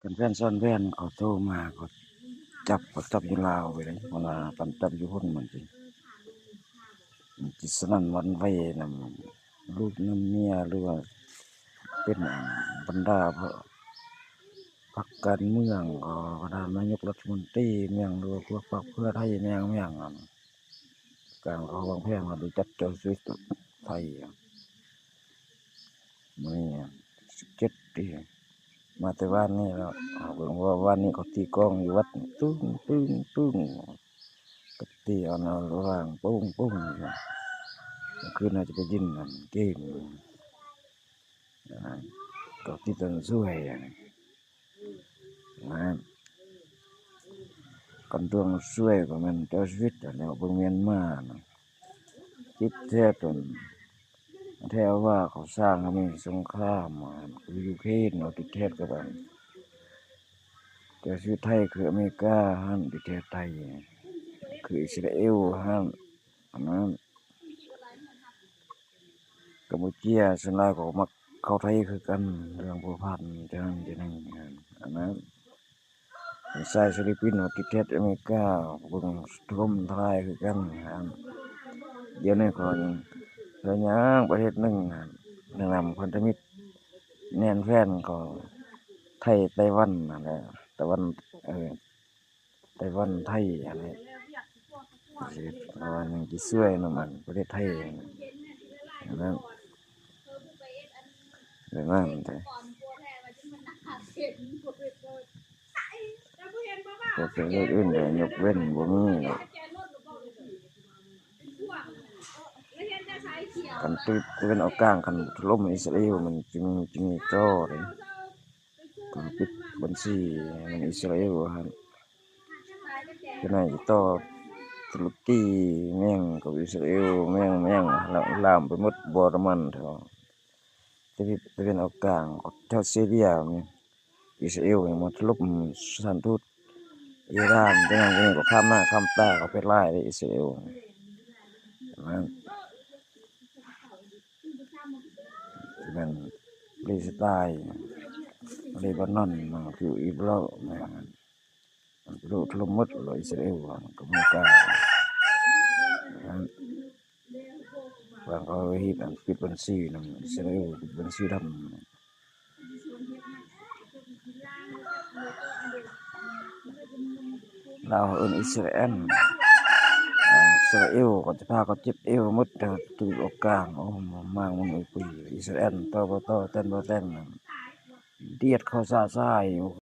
ຄັນແຟນຊ້ອນແຟນເຂົາໂທມາ ເຂົາຈັບ ເຂົາຈັບຢູ່ລາວໄປເດ້ ເວລາປານຈັບຢູ່ພຸ້ນມັນຊິ ມັນຊິສະໜັ່ນຫວັ່ນໄຫວນຳລູກນຳເມຍ ຫຼືວ່າເປັນອັນບັນດາພັກການເມືອງ ກໍບັນດານາຍົກລັດຖະມົນຕີແມ່ນ ຫຼືວ່າພວກພັກເພື່ອໄທແມ່ນ ແມ່ນອັນ ການເຂົາວາງແຜນວ່າຈະຈັບເຈົ້າສະຫວິດໄທ ມື້ນີ້ສິບເຈັດຕິ ມາແຕ່ວານນີ້ແລ້ວ ເຮົາເບິ່ງວ່າວານນີ້ເຂົາຕີກ້ອງຢູ່ວັດ ປຶ້ງ ປຶ້ງ ປຶ້ງ ກໍຕີເອົານະ ລະຫວ່າງ ໂປ້ງ ໂປ້ງ ຢູ່ ກາງຄືນອາດຈະໄປຫຼິ້ນອັນເກມ ອາ ກໍຕິດອັນຊ່ວຍ ນະ ກັນດວງຊ່ວຍກໍແມ່ນເຈົ້າຊີວິດຫັ້ນແຫຼະ ເບິ່ງມຽນມານະ ຕິດແທ້ຕົນ ແທ້ວ່າເຂົາສ້າງໃຫ້ມີສົງຄາມ ຄືຢູເຄຣນເນາະ ຕິດແທ້ກັບອັນ ເຈົ້າຊີວິດໄທຄືອາເມລິກາຫັ້ນ ຕິດແທ້ໄທ ຄືອິດສະຣາເອວຫັ້ນ ອັນນັ້ນ ກຳປູເຈຍ ສ່ວນຫຼາຍກໍມັກເຂົ້າໄທຄືກັນ ເລື່ອງພົວພັນຈັ່ງນັ້ນຈັ່ງນີ້ ອັນນັ້ນ ສາຍຟີລິບປິນ ຕິດແທດອາເມລິກາ ເບິ່ງຖະຫຼົ່ມທະລາຍຄືກັນ ດຽວນີ້ກໍຍັງ ແລ້ວຍັງປະເທດໜຶ່ງ ແນະນຳພັນທະມິດແໜ້ນແຟ້ນກໍ ໄທໄຕ້ຫວັນຫັ້ນແຫຼະ ຕາເວັນ ເອີ ໄຕ້ຫວັນ ໄທ ອັນນີ້ ເຮັດ ເພາະວ່າຍັງຊິຊ່ວຍນຳອັນປະເທດໄທ ອັນນັ້ນ ແບບນັ້ນແຫຼະ ພວກປະເທດອື່ນກໍຍົກເວັ້ນບໍ່ມີເນາະ ຄັນຕິດຕາເວັນອອກກາງ ຄັນຖະຫຼົ່ມອິດສະຣາເອວ ມັນຈຶ່ງ ຈຶ່ງມີຕໍ່ເດ້ ກໍປິດບັນຊີນຳອິດສະຣາເອວຫັ້ນ ຈະໜ້ອຍຕໍ່ຕຸລະກີແມ່ງກັບອິດສະຣາເອວ ແມ່ງ ແມ່ງລາມໄປໝົດ ບໍ່ລະມັນເທົ່າ ຕາເວັນ ຕາເວັນອອກກາງ ແຖວຊີເຣຍ ອິດສະຣາເອວມາຖະຫຼົ່ມສະຖານທູດອີຣານ ຈາກນັ້ນກໍຂ້າມໜ້າຂ້າມຕາເຂົາໄປຫຼາຍເດ້ ອິດສະຣາເອວ ນັ້ນ ແມ່ນປາເລສໄຕນ ເລບານອນ ຄືອີບລາວ ແມ່ນ ມັນໂລະຖະຫຼົ່ມໝົດ ແລ້ວອິດສະຣາເອວ ອາ ກໍມີການ ບາງເຂົາເຮັດອັນປິດບັນຊີນຳ ອິດສະຣາເອວປິດບັນຊີດຳ ລາວເອີ້ນອິດສະຣາແອນ ອາ ອິດສະຣາເອວກໍຈະພາເຂົາເຈັບເອວໝົດ ແຕ່ວ່າຕູອອກກາງ ໂອ້ ມາງມັນອຸຍປຸຍ ອິດສະຣາແອນ ຕໍ່ບໍ່ຕໍ່ ແຕ່ນບໍ່ແຕ່ນ ດຽດເຂົ້າຊາຊາຍ ໂອ້